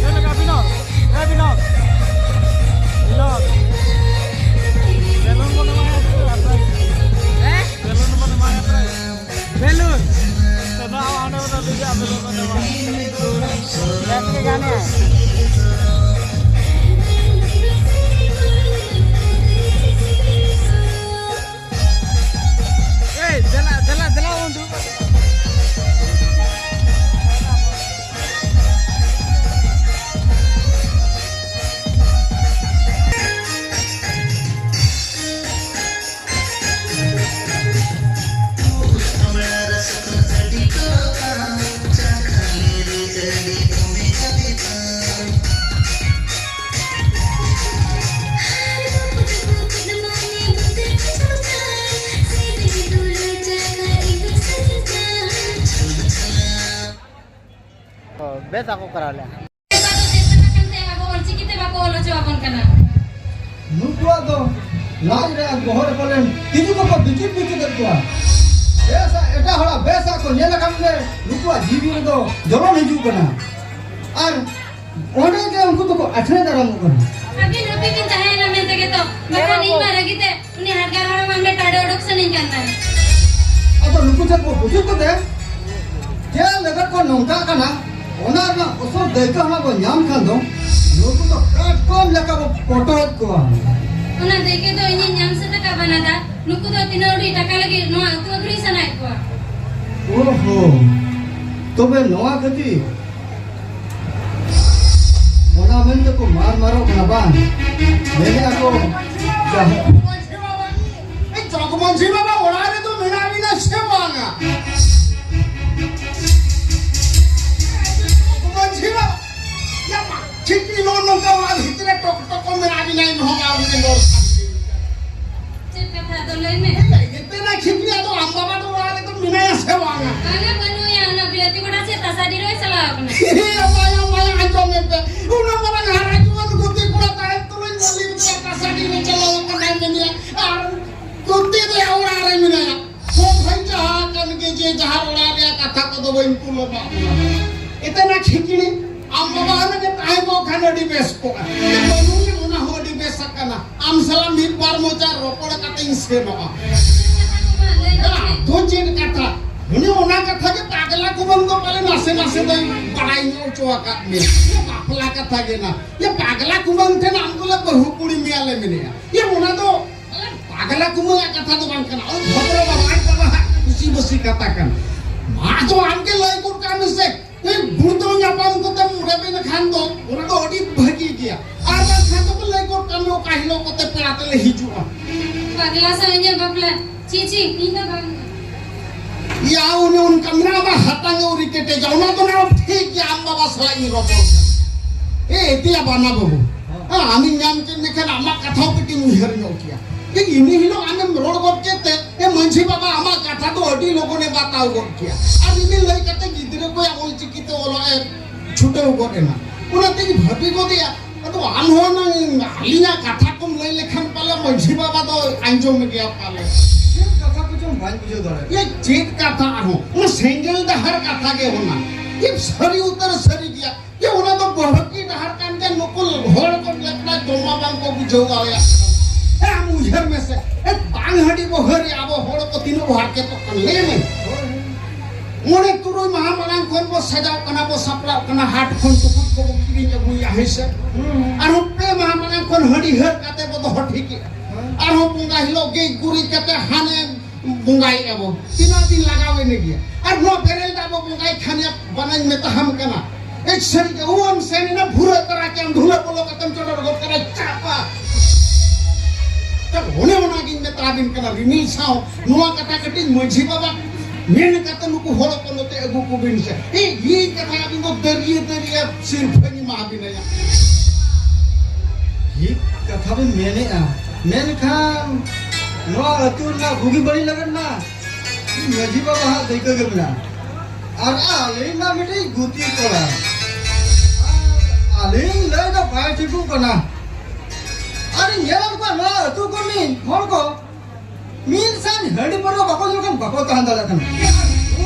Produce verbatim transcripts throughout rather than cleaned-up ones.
ᱪᱮᱫ ᱞᱮᱠᱟ ᱵᱤᱱᱚᱫ? ᱦᱮᱸ ᱵᱤᱱᱚᱫ᱾ ᱵᱤᱱᱚᱫ᱾ ᱵᱮᱞᱩᱱ ᱵᱚᱱ ᱮᱢᱟᱭᱟ ᱥᱮ ᱵᱟᱝ? ᱦᱮᱸ? ᱵᱮᱞᱩᱱ ᱵᱚᱱ ᱮᱢᱟᱭᱟ ᱥᱮ? ᱵᱮᱞᱩᱱ᱾ ᱥᱮ ᱱᱚᱣᱟ ᱚᱸᱰᱮ ᱵᱚᱱ ᱫᱮᱡᱚᱜᱼᱟ, ᱵᱮᱞᱩᱱ ᱵᱚᱱ ᱮᱢᱟᱭᱟ᱾ ᱵᱮᱥ ᱜᱮ ᱜᱟᱱᱮᱜᱼᱟᱭ᱾ ᱮᱭ, ᱫᱮᱞᱟ, ᱫᱮᱞᱟ, ᱫᱮᱞᱟ ᱵᱚᱱ ᱫᱩᱲᱩᱵ᱾ ᱚ, ᱵᱮᱥ ᱟᱠᱚ ᱠᱚᱨᱟᱣ ᱞᱮᱫᱼᱟ᱾ ᱚᱱᱠᱟ ᱫᱚ ᱪᱮᱫ ᱠᱟᱱᱟ ᱠᱟᱱᱛᱮ ᱟᱵᱚ ᱚᱞᱪᱤᱠᱤ ᱛᱮ ᱵᱟᱠᱚ ᱚᱞ ᱦᱚᱪᱚ ᱟᱵᱚᱱ ᱠᱟᱱᱟ? ᱱᱩᱠᱩᱣᱟᱜ ᱫᱚ ᱞᱟᱡ ᱨᱮ ᱟᱨ ᱵᱚᱦᱚᱜ ᱨᱮ ᱯᱟᱞᱮᱱ ᱛᱤᱡᱩ ᱠᱚᱠᱚ ᱵᱤᱪᱤᱛ ᱵᱤᱪᱤᱛ ᱮᱫ ᱠᱚᱣᱟ᱾ ᱵᱮᱥᱟᱜ, ᱮᱴᱟᱜ ᱦᱚᱲᱟᱜ ᱵᱮᱥᱟᱜ ᱠᱚ ᱧᱮᱞ ᱟᱠᱟᱱ ᱜᱮ ᱱᱩᱠᱩᱣᱟᱜ ᱡᱤᱣᱤ ᱨᱮᱫᱚ ᱡᱚᱞᱚᱱ ᱦᱤᱡᱩᱜ ᱠᱟᱱᱟ᱾ ᱟᱨ ᱚᱸᱰᱮ ᱜᱮ ᱩᱱᱠᱩ ᱫᱚᱠᱚ ᱟᱪᱷᱲᱟ ᱫᱟᱨᱟᱢᱚᱜ ᱠᱟᱱᱟ᱾ ᱟᱹᱵᱤᱱ ᱦᱟᱹᱯᱤ ᱵᱤᱱ ᱛᱟᱦᱮᱸᱭᱮᱱᱟ ᱢᱮᱱᱛᱮ ᱜᱮ ᱛᱚ, ᱵᱟᱠᱷᱟᱱ ᱤᱧ ᱢᱟ ᱨᱟᱹᱜᱤ ᱛᱮ ᱩᱱᱤ ᱦᱟᱰᱜᱟᱨ ᱦᱟᱲᱟᱢ ᱟᱢ ᱢᱮ ᱴᱟᱰᱚ ᱚᱰᱚᱠ ᱥᱟᱱᱟᱧ ᱠᱟᱱ ᱛᱟᱦᱮᱸ᱾ ᱟᱫᱚ ᱱᱩᱠᱩ ᱪᱮᱫ ᱠᱚ ᱵᱩᱡᱩᱜ ᱠᱚᱛᱮ ᱪᱮᱫ ᱞᱮᱠᱟ ᱠᱚ ᱱᱚᱝᱠᱟ ᱠᱟᱱᱟ, ᱚᱱᱟ ᱨᱮᱱᱟᱜ ᱩᱥᱩᱞ ᱫᱟᱹᱭᱠᱟᱹ ᱦᱚᱸ ᱵᱚᱱ ᱧᱟᱢ ᱠᱷᱟᱱ ᱫᱚ ᱱᱩᱠᱩ ᱫᱚ ᱠᱟᱴᱠᱚᱢ ᱞᱮᱠᱟ ᱵᱚ ᱯᱚᱴᱚᱢ ᱠᱚᱣᱟ᱾ ᱚᱱᱟ ᱫᱟᱹᱭᱠᱟᱹ ᱫᱚ ᱤᱧᱤᱧ ᱧᱟᱢ ᱥᱟᱹᱛ ᱟᱠᱟᱫ ᱵᱟᱱᱟᱫᱟ᱾ ᱱᱩᱠᱩ ᱫᱚ ᱛᱤᱱᱟᱹᱜ ᱩᱰᱤᱡ ᱴᱟᱠᱟ ᱞᱟᱹᱜᱤᱫ ᱱᱚᱣᱟ ᱟᱹᱛᱩ ᱟᱹᱠᱷᱨᱤᱧ ᱥᱟᱱᱟᱭᱮᱫ ᱠᱚᱣᱟ᱾ ᱳᱦᱳ, ᱛᱚᱵᱮ ᱱᱚᱣᱟ ᱠᱷᱟᱹᱛᱤᱨ? ᱚᱱᱟ ᱢᱮᱱ ᱛᱮᱠᱚ ᱢᱟᱨ ᱢᱟᱨᱚᱜ ᱠᱟᱱᱟ ᱵᱟᱝ? ᱢᱮᱱᱮᱫᱼᱟ ᱠᱚ, ᱡᱟᱦᱟᱸ ᱢᱟᱹᱡᱷᱤ ᱵᱟᱵᱟ, ᱮ, ᱡᱚᱜᱽ ᱢᱟᱹᱡᱷᱤ ᱵᱟᱵᱟ ᱚᱲᱟᱜ ᱨᱮᱫᱚ ᱢᱮᱱᱟᱜ ᱵᱤᱱᱟ ᱥᱮ ᱵᱟᱝᱟ? ᱡᱚᱜᱽ ᱢᱟᱹᱡᱷᱤ ᱵᱟᱵᱟ, ᱭᱟ ᱢᱟ, ᱴᱷᱤᱠ ᱱᱚᱜᱼᱚ ᱱᱚᱝᱠᱟ ᱚᱲᱟᱜ ᱵᱷᱤᱛᱨᱤ ᱨᱮ ᱴᱚᱠ ᱴᱚᱠ ᱢᱮᱱᱟᱜ ᱵᱤᱱᱟ, ᱮᱱᱦᱚᱸ ᱵᱟᱝ ᱵᱤᱱ ᱨᱚᱲ ᱠᱟᱱ᱾ ᱪᱮᱫ ᱠᱟᱛᱷᱟ ᱟᱫᱚ ᱞᱟᱹᱭ ᱢᱮ? ᱮ, ᱮᱛᱮ ᱱᱟ ᱠᱷᱤᱯᱤ ᱟᱫᱚ ᱟᱢ ᱵᱟᱵᱟ ᱫᱚ ᱚᱲᱟᱜ ᱨᱮᱫᱚ ᱢᱮᱱᱟᱭᱟ ᱥᱮ ᱵᱟᱝᱟ? ᱵᱟᱝᱟ, ᱵᱟᱹᱱᱩᱭᱟ, ᱚᱱᱟ ᱵᱤᱞᱟᱹᱛᱤ ᱜᱚᱰᱟ ᱥᱮᱫ ᱛᱟᱥᱟ ᱰᱤ ᱨᱮ ᱪᱟᱞᱟᱣ ᱟᱠᱟᱱᱟ᱾ ᱮ, ᱟᱢᱟᱭ, ᱟᱢᱟᱭ, ᱟᱸᱡᱚᱢ ᱢᱮ ᱯᱮ᱾ ᱩᱱᱟᱹᱜ ᱢᱟᱨᱟᱝ ᱦᱟᱨᱟ ᱡᱩᱣᱟᱹᱱ ᱜᱩᱛᱤ ᱠᱚᱲᱟ ᱛᱟᱦᱮᱸ ᱛᱩᱞᱩᱡ ᱢᱟᱹᱞᱤ ᱨᱮ ᱛᱟᱥᱟ ᱰᱤ ᱨᱮ ᱪᱟᱞᱟᱣ ᱟᱠᱟᱱᱟᱭ ᱢᱮᱱᱮᱭᱟ᱾ ᱟᱨ ᱜᱩᱛᱤ ᱫᱚᱭᱟ ᱚᱲᱟᱜ ᱨᱮ ᱢᱮᱱᱟᱭᱟ᱾ ᱦᱳ ᱵᱷᱟᱹᱭ, ᱡᱟᱦᱟᱸ ᱠᱟᱱ ᱜᱮ, ᱡᱮ ᱡᱟᱦᱟᱸ ᱚᱲᱟᱜ ᱨᱮᱭᱟᱜ ᱠᱟᱛᱷᱟ ᱠᱚᱫᱚ ᱵᱟᱹᱧ ᱠᱩᱞᱟᱹᱣ ᱠᱟᱜ ᱵᱚᱱᱟ᱾ ᱮᱛᱮ ᱱᱟ ᱠᱷᱤᱠᱲᱤ, ᱟᱢ ᱵᱟᱵᱟ ᱦᱩᱱᱟᱹᱝ ᱮ ᱛᱟᱦᱮᱸ ᱠᱚᱜ ᱠᱷᱟᱱ ᱟᱹᱰᱤ ᱵᱮᱥ ᱠᱚᱜᱼᱟ᱾ ᱮ ᱵᱟᱹᱱᱩᱭ, ᱚᱱᱟ ᱦᱚᱸ ᱟᱹᱰᱤ ᱵᱮᱥ ᱟᱠᱟᱱᱟ᱾ ᱟᱢ ᱥᱟᱞᱟᱜ ᱢᱤᱫ ᱵᱟᱨ ᱢᱚᱪᱟ ᱨᱚᱯᱚᱲ ᱠᱟᱛᱮᱧ ᱥᱮᱱᱚᱜᱼᱟ᱾ ᱫᱚ ᱪᱮᱫ ᱠᱟᱛᱷᱟ? ᱩᱱᱤ ᱚᱱᱟ ᱠᱟᱛᱷᱟ ᱜᱮ ᱯᱟᱜᱽᱞᱟ ᱠᱚᱵᱚᱱ ᱫᱚ ᱯᱟᱞᱮ ᱱᱟᱥᱮ ᱱᱟᱥᱮ ᱫᱚᱭ ᱵᱟᱲᱟᱭ ᱧᱚᱜ ᱦᱚᱪᱚ ᱟᱠᱟᱫ ᱢᱮᱭᱟ᱾ ᱤᱭᱟᱹ ᱵᱟᱯᱞᱟ ᱠᱟᱛᱷᱟ ᱜᱮ ᱱᱟ᱾ ᱤᱭᱟᱹ ᱯᱟᱜᱽᱞᱟ ᱠᱩᱢᱟᱹᱝ ᱴᱷᱮᱱ ᱟᱢ ᱫᱚᱞᱮ ᱵᱟᱹᱦᱩ ᱠᱩᱲᱤ ᱢᱮᱭᱟ ᱞᱮ ᱢᱮᱱᱮᱭᱟ᱾ ᱤᱭᱟᱹ ᱚᱱᱟ ᱫᱚ ᱯᱟᱜᱽᱞᱟ ᱠᱩᱢᱟᱹᱝ ᱟᱜ ᱠᱟᱛᱷᱟ ᱫᱚ ᱵᱟᱝ ᱠᱟᱱᱟ᱾ ᱳᱭ ᱵᱷᱚᱫᱨᱚ ᱵᱟᱵᱟ, ᱟᱡ ᱵᱟᱵᱟ ᱦᱟᱜ ᱠᱩᱥᱤ ᱵᱟᱹᱥᱤ ᱠᱟᱛᱷᱟ ᱠᱟᱱᱟ᱾ ᱢᱟ ᱫᱚ ᱟᱢ ᱜᱮ ᱞᱟᱹᱭ ᱜᱚᱫ ᱠᱟᱜ ᱢᱮᱥᱮ᱾ ᱮ, ᱜᱩᱲᱫᱟᱹᱣ ᱧᱟᱯᱟᱢ ᱠᱟᱛᱮᱢ ᱨᱮᱵᱮᱱ ᱠᱷᱟᱱ ᱫᱚ ᱚᱱᱟ ᱫᱚ ᱟᱹᱰᱤ ᱵᱷᱟᱹᱜᱤ ᱜᱮᱭᱟ᱾ ᱟᱨ ᱵᱟᱝᱠᱷᱟᱱ ᱫᱚ ᱞᱟᱹᱭ ᱜᱚᱫ ᱠᱟᱜ ᱢᱮ, ᱚᱠᱟ ᱦᱤᱞᱳᱜ ᱠᱚᱛᱮ ᱯᱮᱲᱟ ᱛᱮᱞᱮ ᱦᱤᱡᱩᱜᱼᱟ᱾ ᱯᱟᱜᱽᱞᱟ ᱥᱟᱶ ᱤᱧᱟᱹᱜ ᱵᱟᱯᱞᱟ? ᱪᱤ, ᱪᱤ, ᱤᱧ ᱫᱚ ᱵᱟᱝ᱾ ᱭᱟ, ᱩᱱᱤ ᱚᱱᱠᱟ ᱢᱮᱱᱟᱜᱼᱟ, ᱟᱢᱟᱜ ᱦᱟᱛᱟᱝ ᱮ ᱩᱨᱤ ᱠᱮᱴᱮᱡᱟ, ᱚᱱᱟ ᱫᱚ ᱱᱟᱜ ᱴᱷᱤᱠ ᱜᱮᱭᱟ, ᱟᱢ ᱵᱟᱵᱟ ᱥᱟᱞᱟᱜ ᱤᱧ ᱨᱚᱯᱚᱲ ᱠᱟᱱᱟ᱾ ᱮ, ᱮᱛᱮᱭᱟ ᱵᱟᱱᱟ ᱵᱟᱹᱵᱩ, ᱦᱮᱸ, ᱟᱢᱤᱧ ᱧᱟᱢ ᱠᱮᱫ ᱢᱮᱠᱷᱟᱱ ᱟᱢᱟᱜ ᱠᱟᱛᱷᱟ ᱦᱚᱸ ᱠᱟᱹᱴᱤᱡ ᱤᱧ ᱩᱭᱦᱟᱹᱨ ᱧᱚᱜ ᱠᱮᱭᱟ᱾ ᱮ, ᱤᱱᱟᱹ ᱦᱤᱞᱳᱜ ᱟᱢᱮᱢ ᱨᱚᱲ ᱜᱚᱫ ᱠᱮᱫ ᱛᱮ, ᱮ, ᱢᱟᱹᱡᱷᱤ ᱵᱟᱵᱟ ᱟᱢᱟᱜ ᱠᱟᱛᱷᱟ ᱫᱚ ᱟᱹᱰᱤ ᱞᱚᱜᱚᱱᱮ ᱵᱟᱛᱟᱣ ᱜᱚᱫ ᱠᱮᱭᱟ᱾ ᱟᱨ ᱤᱱᱟᱹ ᱞᱟᱹᱭ ᱠᱟᱛᱮ ᱜᱤᱫᱽᱨᱟᱹ ᱠᱚᱭᱟᱜ ᱚᱞ ᱪᱤᱠᱤ ᱛᱮ ᱚᱞᱚᱜ ᱮ ᱪᱷᱩᱴᱟᱹᱣ ᱜᱚᱫ ᱮᱱᱟ᱾ ᱚᱱᱟᱛᱤᱧ ᱵᱷᱟᱹᱵᱤ ᱜᱚᱫᱮᱭᱟ, ᱟᱫᱚ ᱟᱢ ᱦᱚᱸ ᱱᱟᱝ ᱟᱹᱞᱤᱧᱟᱜ ᱠᱟᱛᱷᱟ ᱠᱚᱢ ᱞᱟᱹᱭ ᱞᱮᱠᱷᱟᱱ ᱯᱟᱞᱮ ᱢᱟᱹᱡᱷᱤ ᱵᱟᱵᱟ ᱫᱚ ᱟᱸᱡᱚᱢ ᱜᱮᱭᱟ ᱯᱟᱞᱮ᱾ ᱪᱮᱫ ᱠᱟᱛᱷᱟ ᱠᱚᱪᱚᱝ ᱵᱟᱹᱧ ᱵᱩᱡᱷᱟᱹᱣ ᱫᱟᱲᱮᱭᱟᱜ᱾ ᱮ, ᱪᱮᱫ ᱠᱟᱛᱷᱟ ᱟᱨᱦᱚᱸ? ᱚᱱᱟ ᱥᱮᱸᱜᱮᱞ ᱰᱟᱦᱟᱨ ᱠᱟᱛᱷᱟ ᱜᱮ ᱚᱱᱟ᱾ ᱪᱮᱫ ᱥᱟᱹᱨᱤ ᱩᱛᱟᱹᱨ ᱥᱟᱹᱨᱤ ᱜᱮᱭᱟ᱾ ᱮ, ᱚᱱᱟ ᱫᱚ ᱵᱟᱹᱦᱩ ᱰᱟᱦᱟᱨ ᱠᱟᱱ ᱜᱮ, ᱱᱩᱠᱩ ᱦᱚᱲ ᱠᱚ ᱞᱮᱠᱟ ᱡᱚᱢᱟ ᱵᱟᱝ ᱠᱚ ᱵᱩᱡᱷᱟᱹᱣ ᱫᱟᱲᱮᱭᱟᱜ ᱠᱟᱱᱟ᱾ ᱮ, ᱟᱢ ᱩᱭᱦᱟᱹᱨ ᱢᱮᱥᱮ, ᱮ, ᱵᱟᱝ ᱦᱟᱺᱰᱤ ᱵᱚ ᱦᱟᱹᱨᱮ ᱟᱵᱚ ᱦᱚᱲ ᱠᱚ ᱛᱤᱱᱟᱹᱜ ᱵᱚ ᱦᱟᱨᱠᱮᱛᱚᱜ ᱠᱟᱱᱟ, ᱞᱟᱹᱭ ᱢᱮ᱾ ᱢᱚᱬᱮ ᱛᱩᱨᱩᱭ ᱢᱟᱦᱟ ᱢᱟᱲᱟᱝ ᱠᱷᱚᱱ ᱵᱚ ᱥᱟᱡᱟᱣ ᱠᱟᱱᱟ, ᱵᱚ ᱥᱟᱯᱲᱟᱣ ᱠᱟᱱᱟ, ᱦᱟᱴ ᱠᱷᱚᱱ ᱴᱩᱠᱩᱡ ᱠᱚᱵᱚ ᱠᱤᱨᱤᱧ ᱟᱹᱜᱩᱭᱟ, ᱦᱮᱸ ᱥᱮ? ᱦᱩᱸ᱾ ᱟᱨᱦᱚᱸ ᱯᱮ ᱢᱟᱦᱟ ᱢᱟᱲᱟᱝ ᱠᱷᱚᱱ ᱦᱟᱺᱰᱤ ᱦᱟᱹᱨ ᱠᱟᱛᱮ ᱵᱚ ᱫᱚᱦᱚ ᱴᱷᱤᱠ ᱠᱮᱜᱼᱟ᱾ ᱟᱨᱦᱚᱸ ᱵᱚᱸᱜᱟ ᱦᱤᱞᱳᱜ ᱜᱮᱡ ᱜᱩᱨᱤᱡ ᱠᱟᱛᱮ ᱦᱟᱱᱮ ᱵᱚᱸᱜᱟᱭᱮᱜᱼᱟ ᱵᱚ᱾ ᱛᱤᱱᱟᱹᱜ ᱫᱤᱱ ᱞᱟᱜᱟᱣ ᱮᱱ ᱜᱮᱭᱟ? ᱟᱨ ᱱᱚᱣᱟ ᱵᱮᱨᱮᱞ ᱫᱟᱜ ᱵᱚ ᱵᱚᱸᱜᱟᱭ ᱠᱷᱟᱱ ᱭᱟ, ᱵᱟᱱᱟᱧ ᱢᱮᱛᱟᱦᱟᱢ ᱠᱟᱱᱟ᱾ ᱮ ᱥᱟᱹᱨᱤ ᱜᱮ, ᱩᱣᱟᱹᱢ ᱥᱮᱱ ᱮᱱᱟ, ᱵᱷᱩᱨᱟᱹ ᱛᱟᱨᱟ ᱠᱮᱫᱟᱢ, ᱫᱷᱩᱞᱟᱹ ᱵᱚᱞᱚ ᱠᱟᱛᱮᱢ ᱪᱚᱰᱚᱨ ᱜᱚᱫ ᱠᱟᱫᱟ, ᱪᱟᱯᱟ᱾ ᱛᱚ ᱚᱱᱮ ᱚᱱᱟᱜᱤᱧ ᱢᱮᱛᱟᱵᱤᱱ ᱠᱟᱱᱟ, ᱨᱤᱢᱤᱞ ᱥᱟᱶ ᱱᱚᱣᱟ ᱠᱟᱛᱷᱟ ᱠᱟᱹᱴᱤᱡ ᱢᱟᱹᱡᱷᱤ ᱵᱟᱵᱟ ᱢᱮᱱ ᱠᱟᱛᱮ ᱱᱩᱠᱩ ᱦᱚᱲ ᱠᱚ ᱱᱚᱛᱮ ᱟᱹᱜᱩ ᱠᱚᱵᱤᱱ ᱥᱮ᱾ ᱮ, ᱤᱧ ᱠᱟᱛᱷᱟ ᱟᱹᱵᱤᱱ ᱫᱚ ᱫᱟᱹᱨᱭᱟᱹ ᱫᱟᱹᱨᱭᱟᱹ ᱥᱤᱨᱯᱷᱟᱹᱧ ᱮᱢᱟ ᱵᱤᱱᱟ ᱭᱟ᱾ ᱴᱷᱤᱠ ᱠᱟᱛᱷᱟ ᱵᱤᱱ ᱢᱮᱱᱮᱜᱼᱟ, ᱢᱮᱱᱠᱷᱟᱱ ᱱᱚᱣᱟ ᱟᱹᱛᱩ ᱨᱮᱱᱟᱜ ᱵᱩᱜᱤ ᱵᱟᱹᱲᱤᱡ ᱞᱟᱹᱜᱤᱫ ᱢᱟ ᱢᱟᱹᱡᱷᱤ ᱵᱟᱵᱟ ᱦᱟᱜ ᱫᱟᱹᱭᱠᱟᱹ ᱜᱮ ᱢᱮᱱᱟᱜᱼᱟ᱾ ᱟᱨ ᱟᱹᱞᱤᱧ ᱢᱟ ᱢᱤᱫᱴᱤᱡ ᱜᱩᱛᱤ ᱠᱚᱲᱟ, ᱟᱨ ᱟᱹᱞᱤᱧ ᱞᱟᱹᱭ ᱫᱚ ᱵᱟᱭ ᱴᱷᱤᱠᱚᱜ ᱠᱟᱱᱟ᱾ ᱟᱨ ᱧᱮᱞ ᱠᱚᱣᱟ ᱱᱚᱣᱟ ᱟᱹᱛᱩ ᱠᱚᱨᱮᱱ ᱦᱚᱲ ᱠᱚ ᱢᱤᱫ ᱥᱟᱶ ᱦᱟᱺᱰᱤ ᱯᱟᱹᱣᱨᱟᱹ ᱵᱟᱠᱚ ᱧᱩ ᱞᱮᱠᱷᱟᱱ ᱵᱟᱠᱚ ᱛᱟᱦᱮᱸ ᱫᱟᱲᱮᱭᱟᱜ ᱠᱟᱱᱟ᱾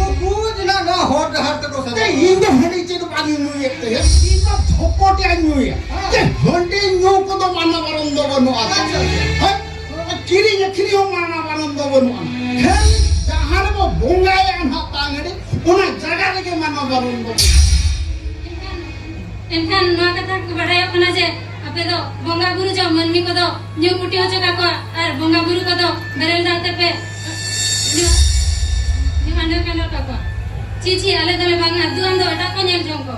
ᱩᱱᱠᱩ ᱡᱮ ᱱᱟ ᱦᱚᱨ ᱰᱟᱦᱟᱨ ᱛᱮᱠᱚ ᱥᱮᱱᱚᱜ ᱠᱟᱱᱟ᱾ ᱤᱧ ᱫᱚ ᱦᱟᱺᱰᱤ ᱪᱮᱫ ᱵᱟᱝ ᱧᱩᱭᱮᱫ ᱛᱮ, ᱤᱧ ᱫᱚ ᱫᱷᱚᱯᱚᱴ ᱧᱩᱭᱟ᱾ ᱦᱮᱸ᱾ ᱡᱮ ᱦᱟᱺᱰᱤ ᱧᱩ ᱠᱚᱫᱚ ᱢᱟᱱᱟ ᱵᱟᱨᱚᱱ ᱫᱚ ᱵᱟᱹᱱᱩᱜᱼᱟ᱾ ᱟᱪᱪᱷᱟ, ᱟᱪᱪᱷᱟ᱾ ᱦᱮᱸ? ᱠᱤᱨᱤᱧ ᱟᱹᱠᱷᱨᱤᱧ ᱦᱚᱸ ᱢᱟᱱᱟ ᱵᱟᱨᱚᱱ ᱫᱚ ᱵᱟᱹᱱᱩᱜᱼᱟ᱾ ᱠᱷᱟᱹᱞᱤ ᱡᱟᱦᱟᱸ ᱨᱮᱵᱚ ᱵᱚᱸᱜᱟᱭᱟ ᱱᱟᱦᱟᱜ ᱛᱟᱝ ᱦᱟᱺᱰᱤ, ᱚᱱᱟ ᱡᱟᱭᱜᱟ ᱨᱮᱜᱮ ᱢᱟᱱᱟ ᱵᱟᱨᱚᱱ ᱫᱚ ᱢᱮᱱᱟᱜᱼᱟ᱾ ᱮᱱᱠᱷᱟᱱ, ᱮᱱᱠᱷᱟᱱ ᱱᱚᱣᱟ ᱠᱟᱛᱷᱟ ᱠᱚ ᱵᱟᱰᱟᱭᱚᱜ ᱠᱟᱱᱟ ᱡᱮ ᱟᱯᱮ ᱫᱚ ᱵᱚᱸᱜᱟ ᱵᱩᱨᱩ ᱡᱚᱦᱚᱜ ᱢᱟᱹᱱᱢᱤ ᱠᱚᱫᱚ ᱧᱩ ᱯᱩᱴᱤ ᱦᱚᱪᱚ ᱠᱟᱠᱚᱣᱟ ᱟᱨ ᱵᱚᱸᱜᱟ ᱵᱩᱨᱩ ᱠᱚᱫᱚ ᱵᱮᱨᱮᱞ ᱫᱟᱜ ᱛᱮᱯᱮ ᱧᱩ, ᱧᱩ ᱦᱟᱸᱰᱮ ᱠᱟᱸᱰᱚ ᱠᱟᱠᱚᱣᱟ᱾ ᱪᱤ ᱪᱤ, ᱟᱞᱮ ᱫᱚᱞᱮ ᱵᱟᱝᱟ, ᱫᱩ ᱟᱢ ᱫᱚ ᱮᱴᱟᱜ ᱠᱚ ᱧᱮᱞ ᱡᱚᱝ ᱠᱚ᱾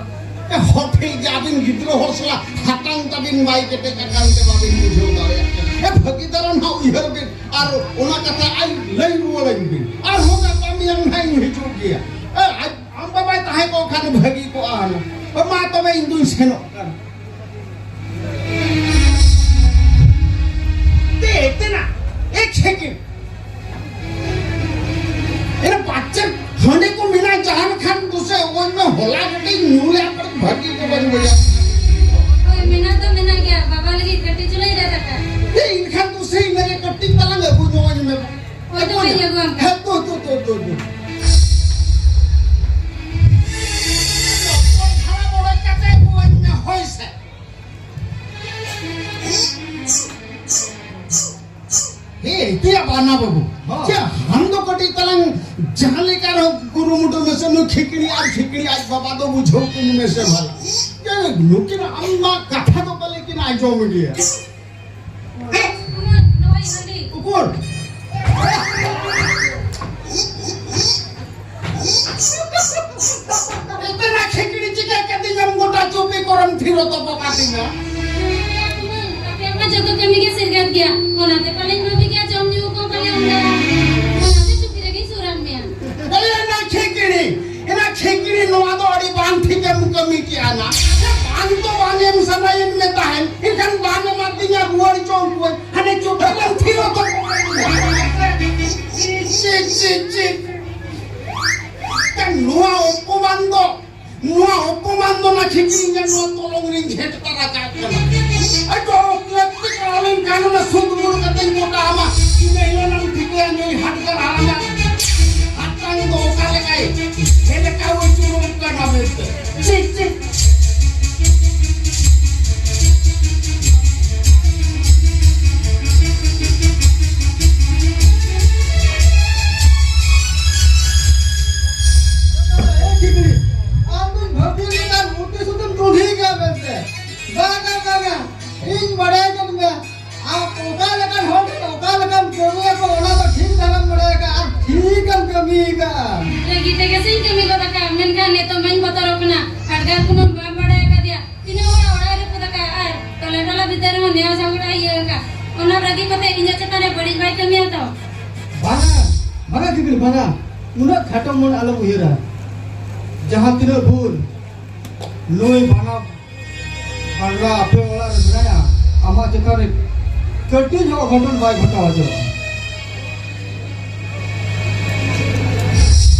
ᱮ, ᱦᱚᱴᱮ ᱡᱮ ᱟᱹᱵᱤᱱ ᱜᱤᱫᱽᱨᱟᱹ ᱦᱚᱲ ᱥᱟᱞᱟᱜ ᱦᱟᱛᱟᱝ ᱛᱟᱵᱤᱱ ᱵᱟᱭ ᱠᱮᱴᱮᱡ ᱟᱠᱟᱱ ᱛᱮ ᱵᱟᱵᱤᱱ ᱵᱩᱡᱷᱟᱹᱣ ᱫᱟᱲᱮᱭᱟᱜ ᱠᱟᱱᱟ᱾ ᱮ, ᱵᱷᱟᱹᱜᱤ ᱫᱷᱟᱨᱟ ᱱᱟᱦᱟᱜ ᱩᱭᱦᱟᱹᱨ ᱵᱤᱱ ᱟᱨ ᱚᱱᱟ ᱠᱟᱛᱷᱟ ᱟᱡ ᱞᱟᱹᱭ ᱨᱩᱣᱟᱹᱲᱟᱹᱧ ᱵᱤᱱ᱾ ᱟᱨᱦᱚᱸ ᱜᱟᱯᱟ ᱢᱮᱭᱟᱝ ᱱᱟᱦᱟᱜ ᱤᱧ ᱦᱤᱡᱩᱜ ᱜᱮᱭᱟ᱾ ᱮ, ᱟᱡ ᱟᱢ ᱵᱟᱵᱟᱭ ᱛᱟᱦᱮᱸ ᱠᱚᱜ ᱠᱷᱟᱱ ᱵᱷᱟᱹᱜᱤ ᱠᱚᱜᱼᱟ ᱦᱟᱱᱟ᱾ ᱢᱟ ᱛᱚᱵᱮ ᱤᱧ ᱫᱩᱧ ᱥᱮᱱᱚᱜ ᱠᱟᱱᱟ᱾ ᱛᱮ, ᱛᱮᱱᱟ, ᱮᱠ ᱥᱮᱠᱮᱱᱰ᱾ ᱮᱱᱟ ᱯᱟᱪᱮ ᱦᱟᱺᱰᱤ ᱠᱚ ᱢᱮᱱᱟᱜ ᱡᱟᱦᱟᱸ ᱠᱷᱟᱱ ᱫᱩᱥᱮ ᱚᱠᱚᱭ ᱢᱮ ᱦᱚᱞᱟ ᱠᱟᱹᱴᱤᱡ ᱧᱩ ᱞᱮ ᱟᱯᱮ ᱵᱷᱟᱹᱜᱤ ᱠᱚ ᱵᱟᱹᱧ ᱵᱩᱡᱷᱟᱹᱣ᱾ ᱦᱳᱭ, ᱢᱮᱱᱟᱜ ᱫᱚ ᱢᱮᱱᱟᱜ ᱜᱮᱭᱟ, ᱵᱟᱵᱟ ᱞᱟᱹᱜᱤᱫ ᱠᱟᱹᱴᱤᱡ ᱪᱩᱞᱩᱝ ᱨᱮ ᱫᱟᱠᱟ᱾ ᱮ, ᱤᱱᱠᱷᱟᱱ ᱫᱩᱥᱮ ᱤᱱᱟᱹ ᱨᱮ ᱠᱟᱹᱴᱤᱡ ᱛᱟᱞᱟᱝ ᱟᱹᱜᱩ ᱧᱚᱜ ᱟᱹᱧ ᱢᱮ᱾ ᱦᱳᱭ, ᱛᱚᱵᱮᱧ ᱟᱹᱜᱩᱣᱟᱢ ᱠᱟᱱᱟ᱾ ᱦᱮᱸ, ᱛᱚ, ᱛᱚ, ᱛᱚ, ᱛᱚ, ᱛᱚ᱾ ᱦᱚᱯᱚᱱ ᱫᱷᱟᱨᱟ ᱵᱚᱲᱚ ᱠᱟᱛᱮ ᱟᱹᱜᱩᱣᱟᱹᱧ ᱢᱮ, ᱦᱳᱭ ᱥᱮ᱾ ᱮ, ᱮᱭᱟ ᱵᱟᱱᱟ ᱵᱟᱹᱵᱩ᱾ ᱦᱚᱸ᱾ ᱪᱮ, ᱟᱢ ᱫᱚ ᱠᱟᱹᱴᱤᱡ ᱛᱟᱞᱟᱝ ᱡᱟᱦᱟᱸ ᱞᱮᱠᱟ ᱨᱮᱦᱚᱸ ᱠᱩᱨᱩᱢᱩᱴᱩ ᱢᱮᱥᱮ, ᱱᱩᱭ ᱠᱷᱤᱠᱲᱤ ᱟᱨ ᱠᱷᱤᱠᱲᱤ ᱟᱡ ᱵᱟᱵᱟ ᱫᱚ ᱵᱩᱡᱷᱟᱹᱣ ᱠᱤᱱ ᱢᱮᱥᱮ ᱵᱷᱟᱞᱟ᱾ ᱪᱮ, ᱱᱩᱠᱤᱱ ᱟᱢ ᱢᱟ ᱠᱟᱛᱷᱟ ᱫᱚ ᱯᱟᱞᱮ ᱠᱤᱱ ᱟᱸᱡᱚᱢ ᱜᱮᱭᱟ᱾ ᱮᱛᱮᱱᱟ ᱠᱷᱮᱠᱲᱤ ᱪᱤᱠᱟᱹ ᱠᱟᱛᱮᱧ ᱟᱢ ᱜᱚᱴᱟ ᱪᱩᱯᱤ ᱠᱚᱨᱮᱢ ᱛᱷᱤᱨ ᱦᱚᱴᱚ ᱠᱟᱫᱤᱧᱟ? ᱟᱯᱮᱭᱟᱜ ᱢᱟ ᱡᱚᱛᱚ ᱠᱟᱹᱢᱤ ᱜᱮ ᱥᱤᱨᱜᱟᱹᱫ ᱜᱮᱭᱟ, ᱚᱱᱟᱛᱮ ᱯᱟᱞᱮᱧ ᱵᱷᱟᱹᱵᱤ ᱜᱮᱭᱟ ᱡᱚᱢ ᱧᱩ ᱠᱚ ᱯᱟᱞᱮ ᱚᱱᱠᱟ, ᱚᱱᱟᱛᱮ ᱪᱩᱯᱤ ᱨᱮᱜᱮᱧ ᱥᱩᱨᱟᱫ ᱢᱮᱭᱟ᱾ ᱮᱛᱮᱱᱟ ᱠᱷᱮᱠᱲᱤ, ᱮᱱᱟ ᱠᱷᱮᱠᱲᱤ, ᱱᱚᱣᱟ ᱫᱚ ᱟᱹᱰᱤ ᱵᱟᱝ ᱴᱷᱤᱠᱮᱢ ᱠᱟᱹᱢᱤ ᱠᱮᱜᱼᱟ ᱱᱟ᱾ ᱵᱟᱝ ᱫᱚ ᱵᱟᱝ ᱮᱢ ᱥᱟᱱᱟᱭᱮᱫ ᱢᱮ ᱛᱟᱦᱮᱸᱱ, ᱮᱱᱠᱷᱟᱱ ᱵᱟᱝ ᱮᱢᱟᱫᱤᱧᱟ, ᱨᱩᱣᱟᱹᱲ ᱪᱚᱝ ᱠᱚᱣᱟᱹᱧ᱾ ᱦᱟᱱᱮ ᱪᱩᱯᱤ ᱨᱮᱢ ᱛᱷᱤᱨ ᱦᱚᱴᱚ ᱠᱟᱫᱤᱧᱟ᱾ ᱪᱤ, ᱪᱤ, ᱪᱤ, ᱪᱤ᱾ ᱱᱚᱣᱟ ᱚᱯᱚᱢᱟᱱ ᱫᱚ, ᱱᱚᱣᱟ ᱚᱯᱚᱢᱟᱱ ᱫᱚ ᱱᱟ ᱠᱷᱤᱠᱲᱤᱧ ᱜᱮ ᱱᱚᱣᱟ ᱛᱚᱞᱚᱝ ᱨᱤᱧ ᱜᱷᱮᱴ ᱛᱟᱨᱟ ᱠᱟᱜ ᱠᱟᱱᱟ᱾ ᱟᱫᱚ ᱞᱟᱹᱠᱛᱤ ᱯᱟᱲᱟᱣ ᱞᱮᱱᱠᱷᱟᱱ ᱚᱱᱟ ᱥᱩᱫ ᱢᱩᱲ ᱠᱟᱛᱮᱧ ᱜᱚᱴᱟ ᱟᱢᱟ᱾ ᱤᱱᱟᱹ ᱦᱤᱞᱳᱜ ᱮᱢ ᱴᱷᱤᱠᱟᱹᱭᱟ ᱱᱩᱭ ᱦᱟᱰᱜᱟᱨ ᱦᱟᱲᱟᱢᱟᱜ ᱦᱟᱛᱟᱝ ᱫᱚ ᱚᱠᱟ ᱞᱮᱠᱟᱭ ᱪᱮᱫ ᱞᱮᱠᱟ ᱟᱹᱪᱩᱨᱚᱜ ᱠᱟᱱᱟ ᱢᱮᱱᱛᱮ᱾ ᱪᱤᱠ, ᱪᱤᱠ᱾ ᱮ ᱠᱷᱤᱠᱲᱤ, ᱟᱢ ᱫᱚᱢ ᱵᱷᱟᱹᱵᱤ ᱞᱮᱠᱟᱱ ᱢᱩᱨᱛᱤ ᱥᱩᱫᱷᱩᱢ ᱪᱩᱞᱦᱤ ᱜᱮᱭᱟ ᱢᱮᱱᱛᱮ᱾ ᱵᱟᱝᱟ, ᱵᱟᱝᱟ, ᱤᱧ ᱵᱟᱲᱟᱭ ᱠᱟᱱ ᱜᱮᱭᱟ᱾ ᱟᱢ ᱚᱠᱟ ᱞᱮᱠᱟᱱ ᱦᱚᱲ ᱴᱷᱮᱱ ᱚᱠᱟ ᱞᱮᱠᱟᱢ ᱠᱟᱹᱢᱤᱭᱟᱠᱚ, ᱚᱱᱟ ᱫᱚ ᱴᱷᱤᱠ ᱫᱷᱟᱨᱟᱢ ᱵᱟᱲᱟᱭ ᱟᱠᱟᱫᱼᱟ ᱟᱨ ᱴᱷᱤᱠᱮᱢ ᱠᱟᱹᱢᱤ ᱟᱠᱟᱫᱼᱟ᱾ ᱨᱟᱹᱜᱤ ᱛᱮᱜᱮ ᱥᱮᱧ ᱠᱟᱹᱢᱤ ᱜᱚᱫ ᱟᱠᱟᱫᱼᱟ, ᱢᱮᱱᱠᱷᱟᱱ ᱱᱤᱛᱚᱜ ᱢᱟᱧ ᱵᱚᱛᱚᱨᱚᱜ ᱠᱟᱱᱟ᱾ ᱦᱟᱰᱜᱟᱨ ᱠᱩᱱᱟᱹᱢ ᱵᱟᱢ ᱵᱟᱲᱟᱭ ᱟᱠᱟᱫᱮᱭᱟ, ᱛᱤᱱᱟᱹᱜ ᱦᱚᱲᱟᱜ ᱚᱲᱟᱜ ᱨᱮ ᱨᱟᱹᱯᱩᱫ ᱟᱠᱟᱫᱼᱟ ᱟᱨ ᱴᱚᱞᱟ ᱴᱚᱞᱟ ᱵᱷᱤᱛᱟᱹᱨ ᱨᱮᱦᱚᱸ ᱱᱮᱭᱟᱣ ᱡᱷᱟᱜᱽᱲᱟ ᱤᱭᱟᱹ ᱟᱠᱟᱫᱼᱟ᱾ ᱚᱱᱟ ᱨᱟᱹᱜᱤ ᱠᱚᱛᱮ ᱤᱧᱟᱹᱜ ᱪᱮᱛᱟᱱ ᱨᱮ ᱵᱟᱹᱲᱤᱡ ᱵᱟᱭ ᱠᱟᱹᱢᱤᱭᱟ ᱛᱚ? ᱵᱟᱝᱟ, ᱵᱟᱝᱟ ᱜᱤᱫᱽᱨᱟᱹ, ᱵᱟᱝᱟ᱾ ᱩᱱᱟᱹᱜ ᱠᱷᱟᱴᱚ ᱢᱚᱱ ᱟᱞᱚᱢ ᱩᱭᱦᱟᱹᱨᱟ᱾ ᱡᱟᱦᱟᱸ ᱛᱤᱱᱟᱹᱜ ᱵᱷᱩᱞ ᱱᱩᱭ ᱵᱟᱱᱟ ᱟᱨ ᱱᱚᱣᱟ ᱟᱯᱮ ᱚᱲᱟᱜ ᱨᱮ ᱢᱮᱱᱟᱭᱟ, ᱟᱢᱟᱜ ᱪᱮᱛᱟᱱ ᱨᱮ ᱠᱟᱹᱴᱤᱡ ᱦᱚᱸ ᱚᱜᱷᱚᱴᱚᱱ ᱵᱟᱭ ᱜᱷᱚᱴᱟᱣ ᱦᱚᱪᱚᱣᱟᱜᱼᱟ᱾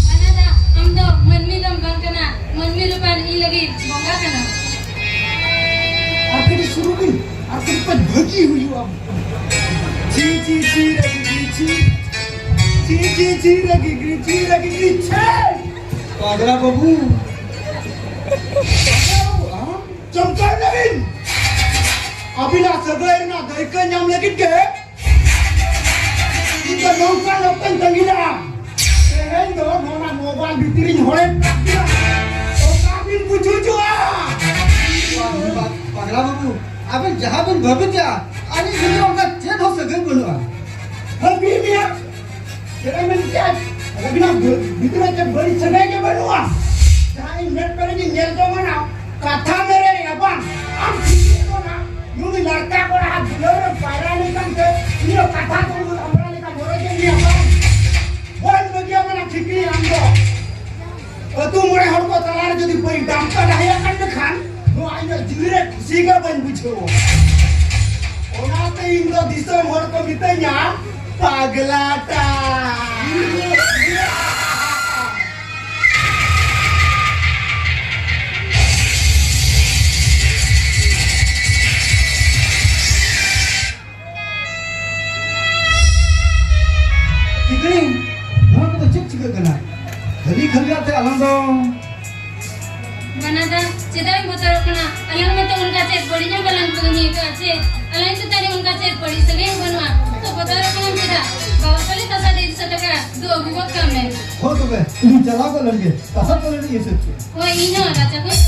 ᱵᱟᱱᱟ ᱫᱟ, ᱟᱢ ᱫᱚ ᱢᱟᱹᱱᱢᱤ ᱫᱚᱢ ᱵᱟᱝ ᱠᱟᱱᱟ, ᱢᱟᱹᱱᱢᱤ ᱨᱩᱯᱟᱱ ᱤᱧ ᱞᱟᱹᱜᱤᱫ ᱵᱚᱸᱜᱟ ᱠᱟᱱᱟ᱾ ᱟᱨ ᱠᱟᱹᱴᱤᱡ ᱥᱩᱨᱩᱜ ᱵᱤᱱ, ᱟᱨ ᱠᱟᱹᱴᱤᱡ ᱯᱮ ᱵᱷᱟᱹᱜᱤ ᱦᱩᱭᱩᱜᱼᱟ᱾ ᱪᱤ, ᱪᱤ, ᱪᱤ, ᱨᱟᱹᱜᱤ, ᱪᱤ, ᱪᱤ, ᱪᱤ, ᱪᱤ, ᱨᱟᱹᱜᱤ, ᱪᱤ, ᱨᱟᱹᱜᱤ, ᱪᱤ, ᱪᱷᱮ! ᱯᱟᱜᱽᱞᱟ ᱵᱟᱹᱵᱩ, ᱯᱟᱜᱽᱞᱟ ᱵᱟᱹᱵᱩ, ᱟᱢ? ᱪᱚᱢᱠᱟᱣ ᱮᱱᱟᱵᱤᱱ? ᱟᱹᱵᱤᱱᱟᱜ ᱥᱟᱹᱜᱟᱹᱭ ᱨᱮᱱᱟᱜ ᱫᱟᱹᱭᱠᱟᱹ ᱧᱟᱢ ᱞᱟᱹᱜᱤᱫ ᱜᱮ ᱤᱧ ᱫᱚ ᱱᱚᱝᱠᱟᱱ ᱚᱠᱛᱚᱧ ᱛᱟᱺᱜᱤ ᱞᱮᱫᱼᱟ᱾ ᱛᱮᱦᱮᱧ ᱫᱚ ᱱᱚᱣᱟ ᱢᱳᱵᱟᱭᱤᱞ ᱵᱷᱤᱛᱤᱨ ᱨᱤᱧ ᱦᱚᱲᱮᱡ ᱠᱟᱜ ᱵᱤᱱᱟ᱾ ᱚᱠᱟ ᱵᱤᱱ ᱵᱩᱡᱷᱟᱹᱣ ᱦᱚᱪᱚᱜᱼᱟ? ᱯᱟᱜᱽᱞᱟ ᱵᱟᱹᱵᱩ, ᱟᱵᱮᱱ ᱡᱟᱦᱟᱸ ᱵᱮᱱ ᱵᱷᱟᱹᱵᱤᱛᱟ, ᱟᱹᱞᱤᱧ ᱥᱚᱸᱜᱮ ᱚᱱᱠᱟ ᱪᱮᱫ ᱦᱚᱸ ᱥᱟᱹᱜᱟᱹᱭ ᱵᱟᱹᱱᱩᱜᱼᱟ᱾ ᱦᱟᱹᱵᱤ ᱢᱮᱭᱟ᱾ ᱪᱮᱫ ᱮᱢ ᱢᱮᱱ ᱠᱮᱫᱟ? ᱟᱹᱵᱤᱱᱟᱜ ᱜᱤᱫᱽᱨᱟᱹ ᱪᱮᱫ ᱵᱟᱹᱲᱤᱡ ᱥᱟᱹᱜᱟᱹᱭ ᱜᱮ ᱵᱟᱹᱱᱩᱜᱼᱟ? ᱡᱟᱦᱟᱸᱭ ᱢᱮᱫ ᱯᱮᱨᱮᱡ ᱤᱧ ᱧᱮᱞ ᱡᱚᱝ ᱠᱟᱱᱟ, ᱠᱟᱛᱷᱟ ᱢᱮᱨᱮ ᱨᱮᱭᱟ ᱵᱟᱝ? ᱟᱢ ᱴᱷᱤᱠ ᱜᱮ ᱠᱟᱱᱟ᱾ ᱱᱩᱭ ᱞᱟᱲᱠᱟ ᱠᱚᱲᱟ ᱦᱟᱛ ᱫᱩᱞᱟᱹᱲ ᱨᱮ ᱯᱟᱭᱨᱟ ᱞᱮᱱᱠᱷᱟᱱ ᱛᱮ ᱤᱧ ᱫᱚ ᱠᱟᱛᱷᱟ ᱠᱚ ᱩᱱᱟᱹᱜ ᱟᱢᱲᱟ ᱞᱮᱠᱟ ᱢᱚᱨᱚᱡ ᱮᱢ ᱞᱟᱹᱭᱟ ᱵᱟᱝ? ᱵᱟᱹᱧ ᱵᱟᱹᱜᱤᱭᱟᱢ ᱠᱟᱱᱟ ᱴᱷᱤᱠ ᱜᱮ ᱟᱢ ᱫᱚ᱾ ᱟᱹᱛᱩ ᱢᱚᱬᱮ ᱦᱚᱲ ᱠᱚ ᱛᱟᱞᱟᱨᱮ ᱡᱩᱫᱤ ᱵᱟᱹᱧ ᱰᱟᱢᱠᱟ ᱰᱟᱦᱮᱭᱟᱜ ᱠᱟᱱ ᱠᱷᱟᱱ, ᱱᱚᱣᱟ ᱤᱧᱟᱹᱜ ᱡᱤᱣᱤ ᱨᱮ ᱠᱩᱥᱤ ᱜᱮ ᱵᱟᱹᱧ ᱵᱩᱡᱷᱟᱹᱣᱟ᱾ ᱚᱱᱟᱛᱮ ᱤᱧ ᱫᱚ ᱫᱤᱥᱚᱢ ᱦᱚᱲ ᱠᱚ ᱢᱤᱛᱟᱹᱧᱟ ᱯᱟᱜᱽᱞᱟᱴᱟ᱾ ᱛᱤᱠᱲᱤ, ᱱᱚᱣᱟ ᱠᱚᱫᱚ ᱪᱮᱫ ᱪᱤᱠᱟᱹᱜ ᱠᱟᱱᱟ? ᱠᱷᱟᱹᱞᱤ ᱠᱷᱟᱹᱞᱤ ᱟᱛᱮ ᱟᱞᱟᱝ ᱫᱚ ᱵᱟᱱᱟ ᱫᱟ, ᱪᱮᱫᱟᱜ ᱮᱢ ᱵᱚᱛᱚᱨᱚᱜ ᱠᱟᱱᱟ? ᱟᱞᱟᱝ ᱢᱟᱛᱚ ᱚᱱᱠᱟ ᱪᱮᱫ ᱵᱟᱹᱲᱤᱡ ᱦᱚᱸ ᱵᱟᱞᱟᱝ ᱠᱟᱹᱢᱤ ᱟᱠᱟᱫᱼᱟ ᱪᱮ? ᱟᱞᱟᱝ ᱪᱮᱛᱟᱱ ᱨᱮ ᱚᱱᱠᱟ ᱪᱮᱫ ᱵᱟᱹᱲᱤᱡ ᱥᱟᱹᱜᱟᱹᱭ ᱦᱚᱸ ᱵᱟᱹᱱᱩᱜᱼᱟ᱾ ᱛᱚ ᱵᱚᱛᱚᱨᱚᱜ ᱠᱟᱱᱟᱢ ᱪᱮᱫᱟᱜ? ᱵᱟᱵᱟ ᱯᱟᱞᱮ ᱛᱟᱥᱟ ᱰᱮᱲᱥᱚ ᱴᱟᱠᱟ ᱫᱚ ᱟᱹᱜᱩ ᱜᱚᱫ ᱠᱟᱜ ᱢᱮ᱾ ᱦᱳᱭ ᱛᱚᱵᱮ, ᱤᱧ ᱪᱟᱞᱟᱣ ᱜᱚᱫ ᱞᱮᱱ ᱜᱮ, ᱛᱟᱥᱟ ᱯᱟᱞᱮ ᱤᱧ ᱥᱮᱫ ᱪᱮ? ᱦᱳᱭ, ᱤᱧ ᱦᱚᱸ ᱨᱟᱪᱟ ᱠᱷᱚᱱ